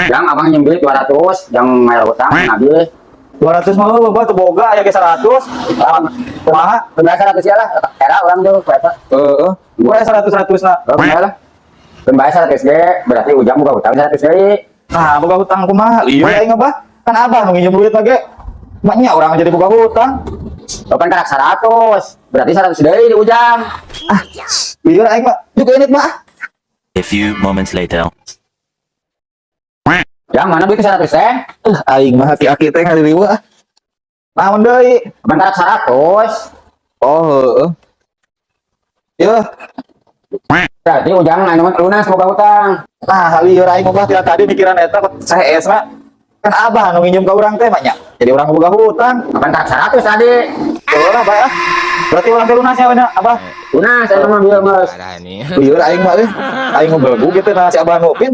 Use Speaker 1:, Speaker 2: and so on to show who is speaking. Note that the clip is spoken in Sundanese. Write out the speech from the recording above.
Speaker 1: Jang, abang nginjem duit 200, jang mayar hutang, nagih.
Speaker 2: 200 mah euweuh, Bah, teu boga, aya ge 100. Ah, kumaha?
Speaker 1: Bener 100 ya lah, era urang tuh, eta.
Speaker 2: Heeh. Gua aya 100 100 na.
Speaker 1: Oh, bener lah. Keun bae 100 ge, berarti Ujang boga hutang 100 deui.
Speaker 2: Nah, boga hutang kumaha? Iya aing, Abah. Kan Abah nu nginjem duit lagi. Maknya urang jadi boga hutang.
Speaker 1: Oh, kan karak 100, berarti 100 deui di Ujang.
Speaker 2: Ah, iya aing mah. Juga ini mah.
Speaker 3: A few moments later.
Speaker 1: Jang, mana duit 100 teh?
Speaker 2: Aing mah aki-aki teh ngaliriweuh ah. Naon deui?
Speaker 1: Kan karak 100.
Speaker 2: Oh, heeh. Ya,
Speaker 1: Berarti Ujang anu mah lunas boga hutang.
Speaker 2: Nah, lieur aing mah tidak tadi mikiran eta CS mah. Kan Abah nu nginjem ka urang teh mah nya. Jadi urang boga hutang.
Speaker 1: Kan karak 100 tadi.
Speaker 2: Eueuh lah, Bah. Ah. Berarti urang teh lunas ya, bener, Abah.
Speaker 1: Lunas anu mah bieu geus.
Speaker 2: Lieur aing mah euy. Aing mah belegu gitu nah si Abah nu pin.